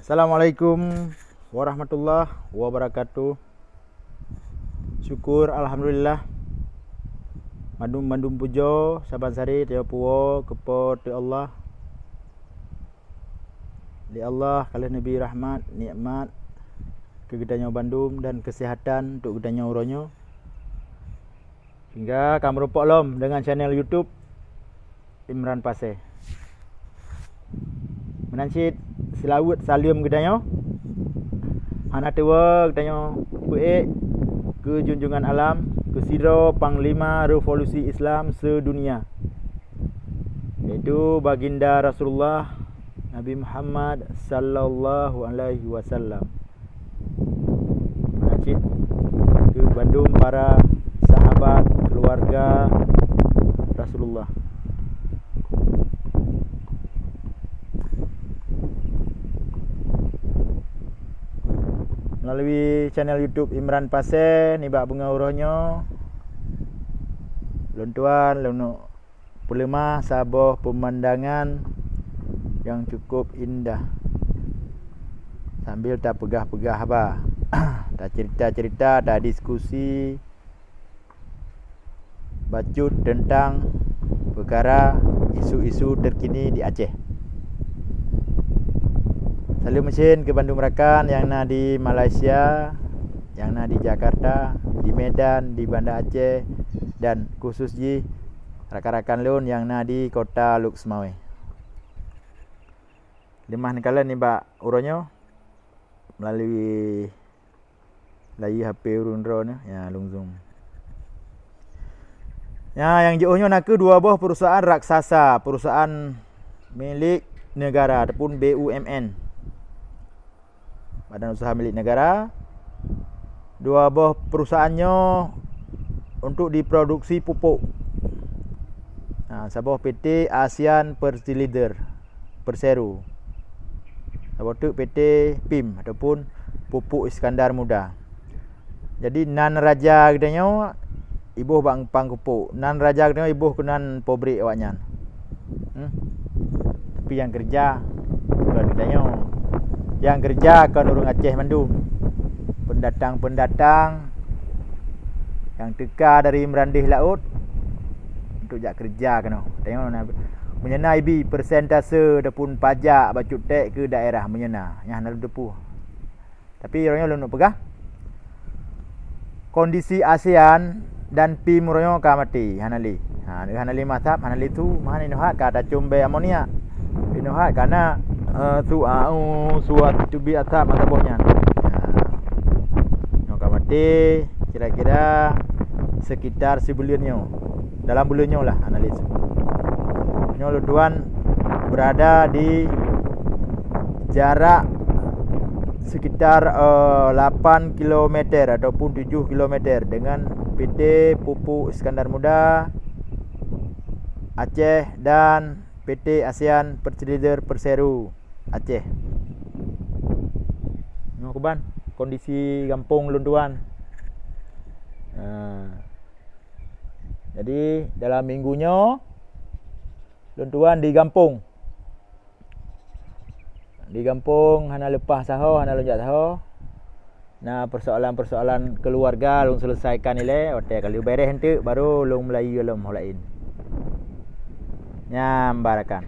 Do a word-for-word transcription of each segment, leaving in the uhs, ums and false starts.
Assalamualaikum warahmatullahi wabarakatuh. Syukur alhamdulillah. Mandum-mandum pujoe saban sari tanyoe puwoe keu Po teu Allah. Lé Allah ka lheueh neubri rahmat, nikmat keu geutanyoe bandum dan keuseuhatan untuk geutanyoe uroe nyoe. Hingga ka meurumpok lom deungon channel YouTube Imran Pasé. Meunan cit seulaweuet saleuem geutanyoe. Hana tuwoe geutanyoe peuék keu junjungan alam, keu sidroe panglima revolusi Islam seudunia, yaitu Baginda Rasulullah Nabi Muhammad sallallahu alaihi wasallam. Meunan cit keu bandum para sahabat, keluarga Rasulullah. Melalui channel YouTube Imran Pasé, nibak beungoh uroe nyoe, lôn tuan lôn peuleumah saboh peumandangan nyang cukup indah. Sambil tapeugah-peugah haba, tacerita-cerita, tadiskusi bacut teuntang peukara isu-isu teurkini di Aceh. Saleuem meusén keu bandum rakan nyang na di Malaysia, nyang na di Jakarta, di Medan, di Banda Aceh, dan khusus jih rakan-rakan lôn nyang na di kota Lhokseumawe. Leumah neukalon nibak uroe nyoe melalui layie H P ureuëng droe nyoe, ya, lôn zoom. Ya, nyang jiôh nyoe nakeuh dua boh perusahaan raksasa, perusahaan milik negara ataupun B U M N, badan usaha milik negara. Dua boh perusahaan nyoe untuk diproduksi pupuk. Ha, saboh P T Asian Fertilizer Persero, saboh teuk P T PIM ataupun Pupuk Iskandar Muda. Jadi, nan raja geutanyoe iboh bak pang pupuk, nan raja geutanyoe iboh keunan pabrik awaknyan. Hmm. Tapi nyang keureuja kon geutanyoe. Nyang keureuja kon ureuëng Aceh mandum. Pendatang-pendatang nyang teuka dari meurandeh laôt untuk jak keureuja keunoe. Tanyoe na, meunyoe na ibi persentase ataupun pajak bacut tek keu daerah meunyoe na, nyan hana lôn teupeue. Tapi uroe nyoe lôn peugah, kondisi ASEAN dan PIM uroe nyoe ka maté, hana lé. Ha, hana lé masab, hana lé su, meuhan inoe hat ka tacom bèe amonia. Inoe hat ka na, eh, su au, su teubiet asab mata boh nyan. Ha. Nyoe ka maté, kira-kira sekitar sibuleuen nyoe. Dalam buleuen nyoe lah analis. Nyoe lôn tuan berada di jarak sekitar, eh, lapan kilometer ataupun tujuh kilometer dengan P T Pupuk Iskandar Muda Aceh dan P T ASEAN Fertilizer Persero Aceh. Nyoe keuban kondisi gampông lôn tuan. Ha. Jadi, dalam minggu nyoe, lôn tuan di gampông. Di gampông hana leupah saho, hana lôn jak saho. Na persoalan-persoalan keuluwarga lôn seuleusaika ilée, watée ka lheueh beureh eunteuk, baru lôn meulayeue lom ho laén. Nyan bah rakan.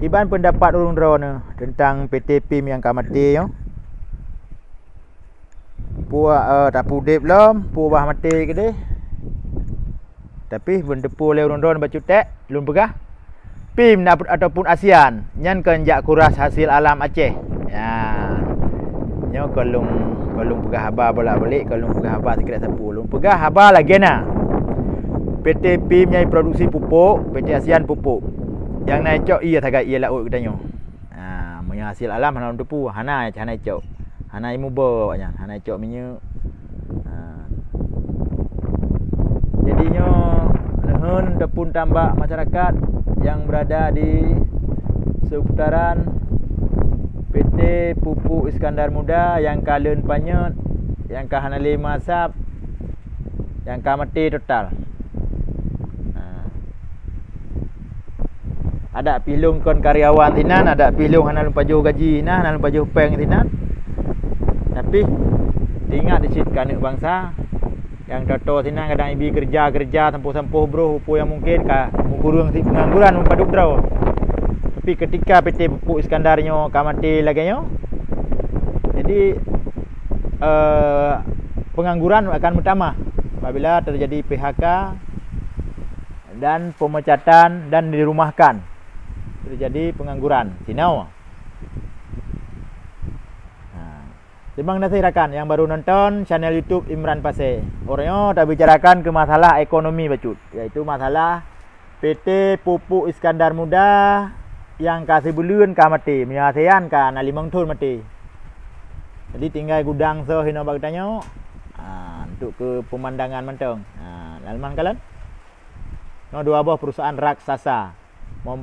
Kiban peundapat ureuëng droeneuh teuntang P T PIM nyang ka maté nyoe? Peue, eh, tapeuudeb lom, peue bah maté keudeh. Tapi, beunteupeu lé ureuëng droeneuh bacut tek, lôn peugah, PIM na-, ataupun ASEAN, nyan kon jak kuras hasé alam Aceh. Ya. Nyoe kon lôn, kon lôn peugah haba bolak-balik, kon lôn peugah haba sikrék sapeue. Lôn peugah haba lagée na. P T PIM nyang produksi pupuk, P T ASEAN pupuk. Nyang na icok ié sagai ié laôt geutanyoe. Ha, meunyoe hasé alam hana lôn teupeue, hana, hana icok. Hana imuboh awaknyan, hana icok minyeuk. Ha. Jadi nyoe neuheun teupeu tambak masyarakat nyang berada di seputaran P T Pupuk Iskandar Muda nyang ka leuen panyöt, nyang ka hana lé masab, nyang ka maté total. Ha. Adak pih lôn kon karyawan sinan, adak pih lôn hana lôn pajoh gaji sinan, hana lôn pajoh péng sinan. Tapi, teuingat cit keu aneuk bansa, nyang toe-toe sinan kadang ibi keureuja-keureuja sampôh-sampôh broh, peue nyang mungken ka meukureueng cit peungangguran padub droe. Tapi, keutika P T Pupuk Iskandar nyoe ka maté lagée nyoe, jadi, eh, peungangguran akan meutamah apabila teujadi P H K dan pemecatan dan dirumahkan, teujadi peungangguran. Sinoe. Nah, terima kasih rakan nyang baru nonton channel YouTube Imran Pasé. Uroe nyoe tabicarakan keu masalah ekonomi bacut, yaitu masalah P T Pupuk Iskandar Muda nyang ka sibuleuen ka maté, meunyoe ASEAN ka na limong thon maté. Jadi tinggai gudang soe hinoe bak geutanyoe, ah, untuk keu peumandangan mantong. Ah, lalman kalon. Nyoe dua boh perusahaan raksasa. Mom-